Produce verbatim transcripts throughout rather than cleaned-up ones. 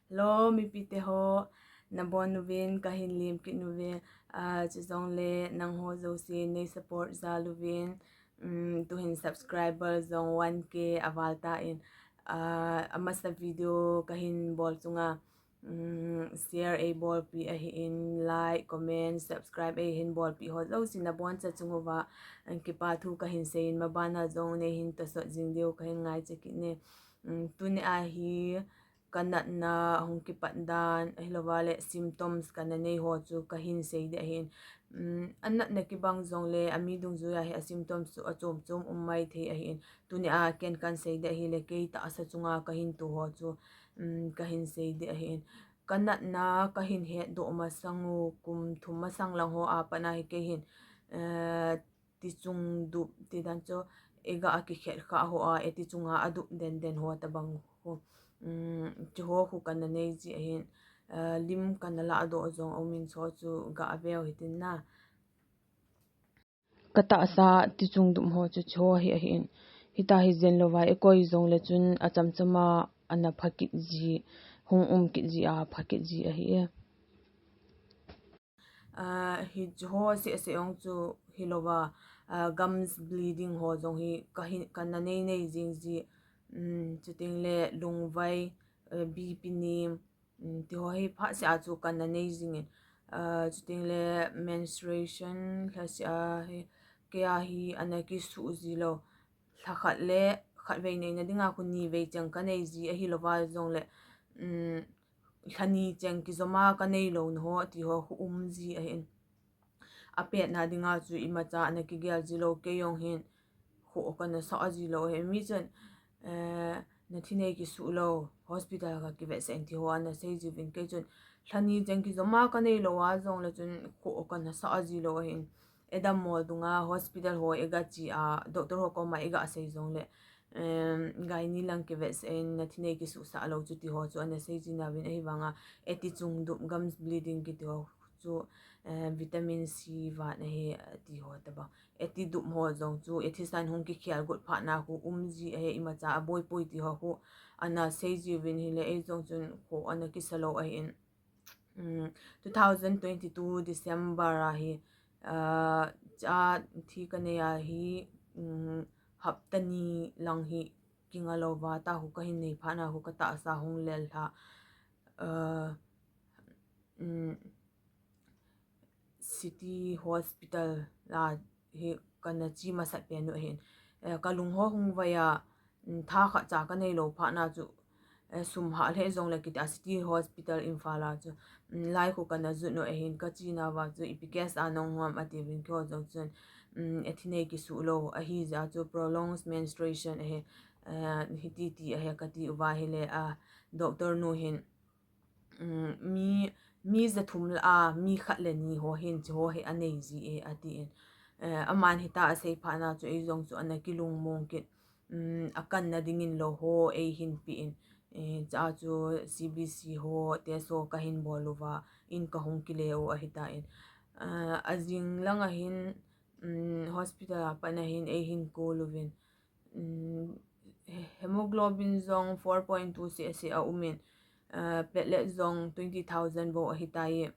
Hello, mipite ho, nabon uvin, kahin lim kit uve, ah, chujongle nangho jouse nei support jal uvin, um, tuhin subscriber jong one K aval tan, ah, amasa video kahin bol chunga, um, share eibolpi ahin, like, comment, subscribe eihin bolpi ho jouse naboncha chung uva, um, kipa thu kahin seiyin, mabana jong neihin tosot jing diu kahin ngaicha kit e. Um, tuni ahi, kanatna hung kipat dan, ahilouva le symptoms kana nei ho chu kahin sei ding ahin. Um, anatna kibang jongle, ami dungjuiya hi a symptoms chu achom chom um maithei ahin. Tuni a ken kahin sei ding ahile, kei tahsa chunga kahin to ho chu, um, kahin sei ding ahin. Kanatna kahin hetdoh masang u, kum thum masang lang ho a pat a hi kei hin, eh, tichung dup tidan chu, iga kikhet kha ho a, eti chunga adup den den ho tabang ho. Um, chuho khu kana nei ji ahin, ah, lim kana lahdoh jong aumin, chuho chu gave u hitin na. Katahsa tichung dup ho chu chuho hi ahin. Hitia hi jen louva ikoi jongle chun achamchama ana pha kit ji, hung um kit ji a pha kit ji ahi e. Ah, hichu ho seh seh jong chu hilouva, ah, gums bleeding ho jong hi kahin, kana nei nei jing ji, um, chuteng le lungvai, eh, B P nem, um, tiho hi phat seh a chu kana nei jingin, ah, chuteng le menstruation lhaseh a hi, kei a hi ana kisuh ji lou, lha khat le khatvei neina dinga khu nivei cheng kanei ji ahilouva jongle, um, lha ni cheng kijoma kanei louna ho, tiho khu um ji ahin. Apetna dinga chu imacha ana kigel ji lou, kei jong hin khoh kana sah ji lou ahin. Mi chun, eh, nathi nei kisuh lou, hospital kakivetsah in tiho ana sei jiuvin, kei chun lha ni cheng kijoma kanei lou a jongle chun khoh kana sah ji lou ahin. Edam mol dunga hospital ho iga che a, doctor ho koma iga sei jongle, em, gynae lang kivetsah in, nathi nei kisuhsah lou chu tiho chu ana sei ji nauvin, ahivanga eti chung dup, gums bleeding kiti ho chu, em, vitamin C vat ahi, tiho tabang. Eti dup ho jong chu, ethisan hung kikhel got phat na khu um ji ahi, imacha aboi poi tiho khu ana sei jiuvin, hile ei jong chun khoh ana kisa lou ahin. Um, two thousand twenty-two December a hi, ah, cha thi kanei a hi, um, hapta ni lang hi kinga louva, tua khu kahin nei phat na khu katahsa hung lel lha. Ah, um, City Hospital a hi kana che masat pen u ahin. Eh, kalung ho hung vai a, um, tha khat cha kanei lou phat na chu, eh, sum hah lheh jongle kiti a City Hospital Imphal a chu, um, lai khu kana jot u ahin, kache nauva chu ipi case a nahung ham atiuvin, keiho jong chun, um, ethi nei kisuh lou ahi jeh a chu prolonged menstruation ahi, eh, hiti ti ahi kati uva ahile, a doctor nu hin, um, mi, mi jathum lah a mi khat le ni ho hin chuho hi anei ji e atin. Eh, aman hitia asei phat na chu ei jong chu ana kilungmong kit. Um, akanna dingin lou ho eihin pe in. Eh, chua chu C B C ho, test ho kahin bol uva, in kahung kile u ahitan. Ah, ajing lang a hin, um, hospital a pat na hin eihin call uvin, um, he-, hemoglobin jong four point two seh seh aumin, ah, platelet jong twenty thousand bou ahitai.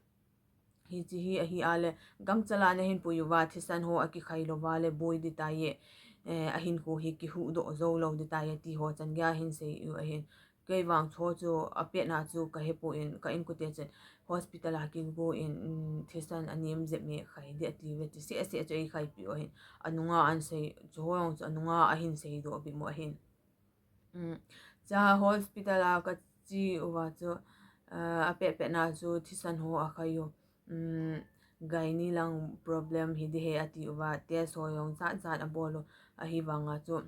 Hiche hi ahi a le, gangchal a nahin pui uva, thisan ho akikhai louva le boi ding tai e, eh, ahinkho hi kihuhdoh jou lou ding tai e, tiho chan geiya hin sei u ahin. Kei vang chuho chu apet na chu kahepon, ka inkote chun hospital a kigo in, um, thisan anem jep me khai ding ati uve, ti seh seh chu eikhaipi u ahin. Anunga ahin sei, chuho jong chu anunga ahin seidoh bep u ahin. Um, chua hospital a kache uva chu, ah, apet pet na chu thisan ho akhai u. Um, gynae lang problem hi ding ahi ati uva, test ho jong jat jat abol u, ahivanga chu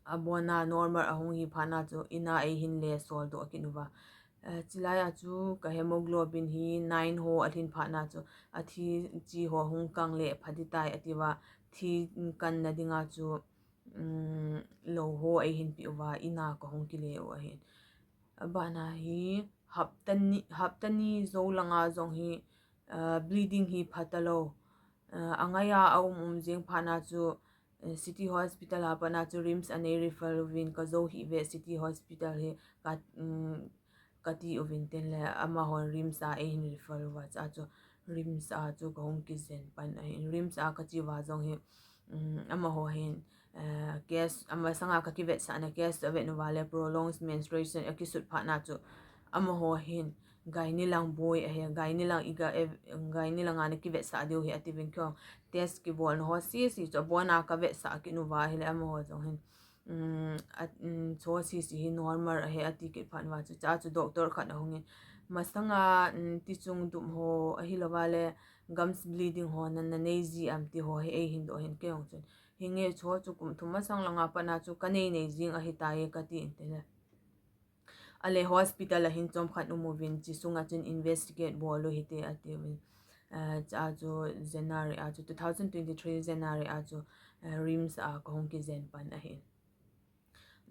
abonna normal ahung hi phat na chu in a eihin le soldoh kit uva. Eh, chulai a chu ka hemoglobin hi nine ho alhin phat na chu athi chi ho hung kang le pha ding tai ati uva, thi kanna dinga chu, um, lou ho eihin pe uva, in a kahung kile u ahin. Abana hi hapta ni, hapta ni jou langa jong hi, ah, bleeding hi phatalou. Ah, angaiya aum um jeng phat na chu, eh, City Hospital a pat na chu RIMS a nei refer uvin, kajou hih uve City Hospital hi, ka, um, kati uvin tin le, amahon RIMS a eihin refer uva, chua chu RIMS a chu kahung kijen pan ahin. RIMS a kache uva jong hi, um, amaho hin, eh, case, amasanga kakivetsahna case chu avet uva le prolonged menstruation akisut phat na chu, amaho hin gynae lang boi ahi, gynae lang iga, eh, gynae langa nakivetsah diu ahi atiuvin, keiho test kibolna ho sese chu abona kavetsah kit uva ahile amaho jong hin, um, a, um, chu sese hi normal ahi ati kit phat uva chu, chua chu doctor khat ahungin, masanga, um, tichung dum ho ahilouva le gums bleeding ho na, nanei ji am ti ho hi eihin doh in, kei jong chun, hinge chu chu kum thum masang langa pat na chu kanei nei jing ahitai katin tin le. Ale hospital a hin chomkhat um uvin, chuche sunga chun investigate bol u hite atiuvin. Eh, chua chu January a chu, two thousand twenty-three January a chu, eh, RIMS a kahung kijen pan ahin.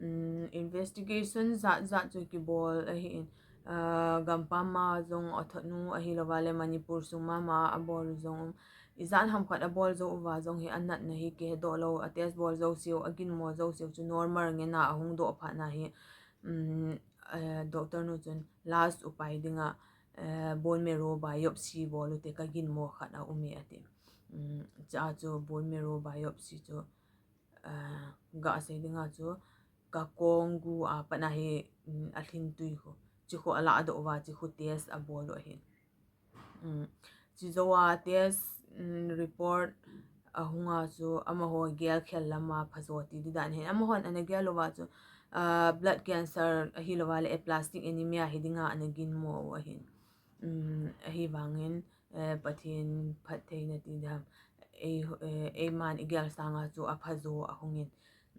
Um, investigation jat jat chu kibol ahin. Ah, gampam a jong athot u ahilouva le Manipur sung mama a abol u jong um. Ijat ham khat abol jou uva jong hi anatna hi kihedoh lou, a test bol jouseu, aginmo jouseu chu normal ngen a ahung doh phat na hi, um, eh, doctor nu chun last upai dinga, eh, bone marrow biopsy bol u te kaginmo khat aume ati. Um, chua chu bone marrow biopsy chu, eh, gasei dinga chu kakong gu a pat na hi, um, alhin tui khu, chuche khu aladoh uva, chuche khu test abol u ahin. Um, chuche jou a test, um, report ahunga chu amaho gel khel lama phajo ti di dan ahin. Amahon ana gel uva chu, ah, blood cancer ahilouva le aplastic anemia hi dinga ana ginmo u ahin. Um, ahivangin, eh, Pathen phattheina ti diham, ei, eh, eiman igel sanga chu aphajo ahungin,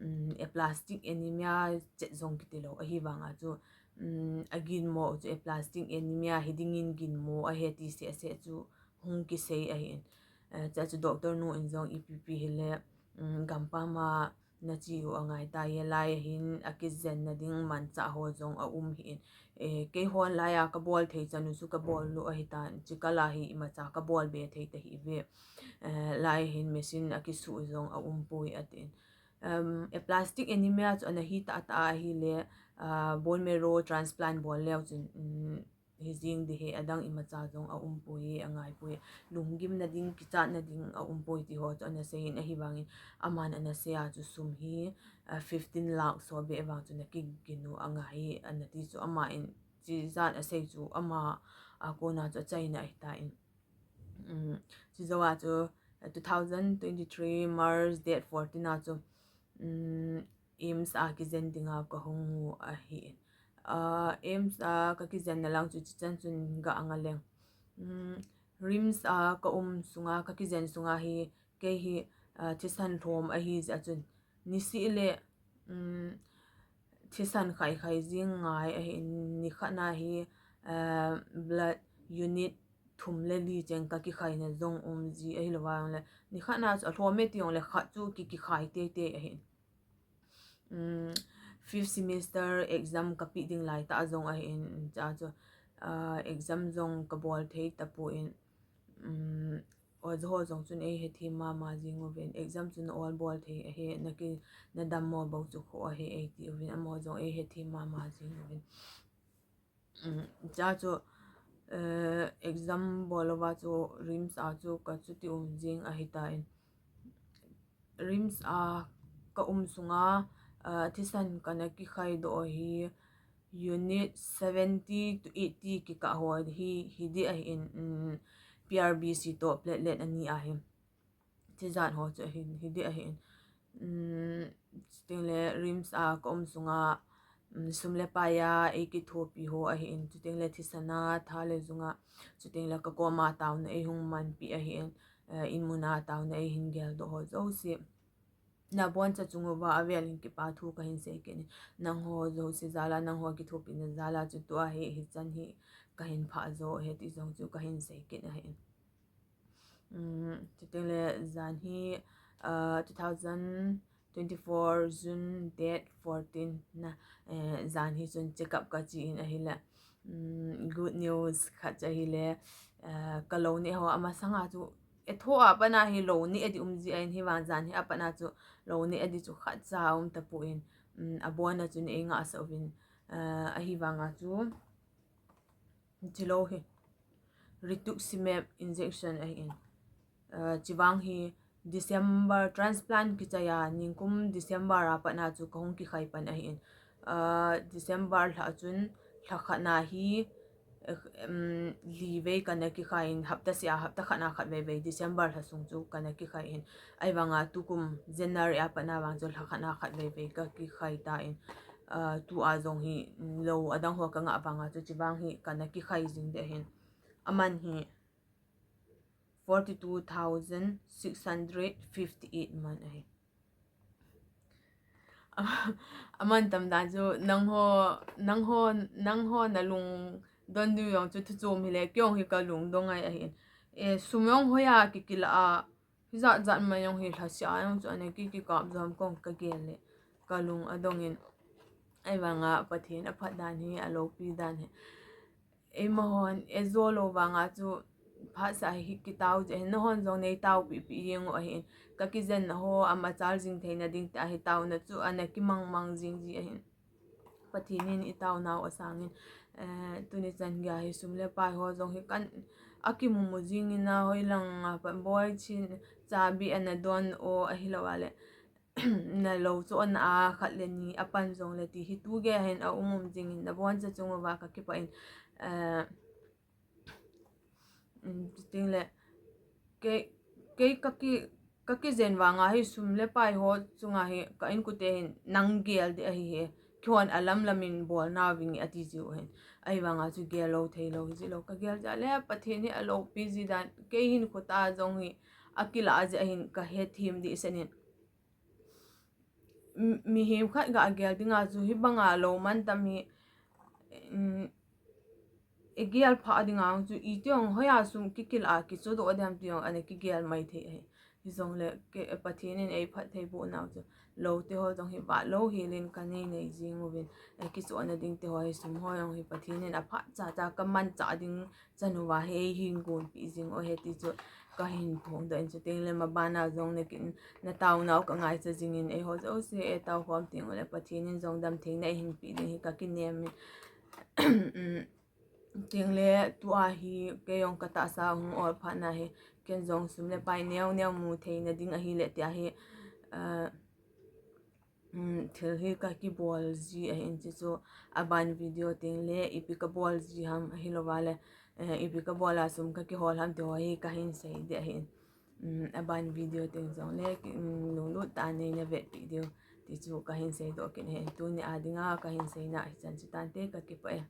um, aplastic anemia chet jong kiti lou, ahivanga chu, um, aginmo u chu aplastic anemia hi dingin ginmo ahi ti seh seh chu hung kisei ahin. Eh, chua chu doctor nu in jong ipi pi hile, um, gampam a nache u angai tai, hilai a hin akijenna ding manchah ho jong aum ahin. Eh, keihon lai a kabol thei chan u chu kabol u ahitan, chuche kal a hi imacha kabol be thei tahih uve. Eh, lai a hin machine akisuh u jong aum poi atin. Um, aplastic anemia chu ana hi tah tah ahile, ah, bone marrow transplant bol leu chun, um, hi jing ding ahi, adang imacha jong aum poi, angai poi, lunggimna ding, kichatna ding aum poi ti ho chu ana seiyin, ahivangin aman ana sei a chu sum hi, ah, fifteen lakh so beh vang chu nakigin u angai, ana ti chu aman chuche jat asei chu ama a kona chu achaina ahitan. Um, chuche jou a chu, eh, two thousand twenty-three March date fourteen a chu, um, AIIMS a kijen dinga kahung u ahi. Ah, AIIMS a kakijenna lang chu chuchan chun ga anga leng. Um, RIMS a kaum sunga, kakijen sunga hi, kei hi, ah, thisan lhom ahi jeh a chun, niseh le, um, thisan khai khai jing ngai ahin, nikhat na hi, ah, blood unit thum le li cheng kakikhaina jong um ji ahilouva jongle, nikhat na chu alhom e ti jongle khat chu ki, kikhai tei tei ahin. Um, fifth semester exam kapeh ding lai tah jong ahin, chua chu, ah, exam jong kabol thei tapon, um, oja ho jong chun eihethem mama jing uvin, exam chu na ol bol thei ahi, naki, nadammo bou chu kho ahi eiti uvin, amaho jong eihethem mama jing uvin. Um, chua chu, eh, exam bol louva chu RIMS a chu kachuti um jing ahitan. RIMS a kaum sunga, ah, thisan kana kikhai doh hi unit seventy to eighty kikah ho hi, hi ding ahin, um, PRBC toh platelet ani ahi. Chuche jat ho chu ahin, hi ding ahin. Um, chuteng le RIMS a kaum sunga, um, sum le pai a eikithopi ho ahin, chuteng le thisan a, tha le jung a, chuteng le kakoma taona eihung manpi ahin, eh, inmun a taona eihin geldoh ho jouse, naboncha chung uva avel in kipa thu kahin sei kit in, nangho jouse jal a, nangho kithopina jal a chu tua hi, hichan hi kahin phah jo ahi ti jong chu kahin sei kit ahin. Um, chuteng le jan hi, ah, two thousand twenty-four June date fourteen na, eh, jan hi chun check up kache in ahile, um, good news khat chu ahile, eh, kalou neh ho amasanga chu, etho a pat na hi lou neh adih um ji ahin, hivang jan hi apat na chu lou neh adih chu khatcha aum tapon, um, abon a chun eingahsah uvin, eh, ahivanga chu Chilou hi rituximab injection ahin. Uh, chivang hi December, transplant kichai a, ningkum December a patna chu kahung kikhai pan ahin. Uh, December lha chun lha khatna hi, eh, um, li vei kana kikhai in, hapta sia, hapta khatna khat vei vei, December lha sung chu kana kikhai in. Ahivanga tukum January a patna vang chu lha khatna khat vei vei kakikhai tan. Uh, tua jong hi, mm, lou adang ho kangah vanga chu chivang hi kana kikhai jing ding ahin. Aman hi forty-two thousand six hundred fifty-eight man ahi. Aman tam dan chu nangho, nangho, nangho nalungdon diu jong chu thuchom hile, kei jong hi kalungdon ngai ahin. E, sum jong hoiya kikila a, hijat jat mai jong hi lhasia jong chu ana ki, kikap jom kong kagel le kalung adong in. Ahivanga Pathen aphat dan hi, aloupi dan hi. Eimahon ejo lou vanga chu phatsah hi kitao jeh ahin, nahon jong neitaopi pi jeng u ahin. Kakijenna ho amachal jing theina ding tia hi taona chu ana kimang mang jing ji ahin. Pathen in itaonau asangin, eh, tuni chan geiya hi sum le pai ho jong hi kan akimumu jing in a, hoilang a pat boi chin chabi ana don o ahilou a le nalou chu ana a khat le ni apan jongle ti hi tu geiya hin aum um jing in naboncha chung uva kakipah in, eh, um, chuting le kei, kei kaki, kakijen vanga hi sum le pai ho chunga hi ka inkote hin nang gel ding ahi hi, keihon alamlam in bolna vinge ati jiu hin. Ahivanga chu gel lou thei lou ji lou, kagel jeh le Pathen hi aloupi ji dan, kei hinkho tah jong hi akila jeh ahin kahethem dehset in. M-, mihem khat ga gel dinga chu hibanga lou man tam hi, um, igel phah dinga chu iti jong hoiya sum kikila kichodoh dem ti jong ana kigel mai thei ahi. Hijongle kei, Pathen in eiphattheiboh nau chu loute ho jong hi vatlou hel in kanei nei jing uvin, eh, kichohna ding te ho hi sum ho jong hi Pathen in aphat cha cha kamanchah ding chan uva hi eihin gonpeh jing u ahi ti chu kahin phongdoh in, chuting le mabana jong nakin nataonau kangaicha jing in, eiho jouse eitaokhom teng ule Pathen in jong damtheina eihin peh ding hi kakinem in. Chuting le tua hi kei jong katahsa hung ol phatna hi ken jong sum le pai neo neo mu theina ding ahile tia hi, ah, um, thil hi kakibol ji ahin, chuchu aban video teng le ipi kabol ji ham ahilou vale, eh, ipi kabol a sum kakihol ham ti ho hi kahin sei ding ahin. Um, aban video teng jongle, um, lunglut tah a neina vetpeh diu ti chu kahin seidoh kit ahin. Tuni a dinga kahin seina hichan chu tante, kakipah e.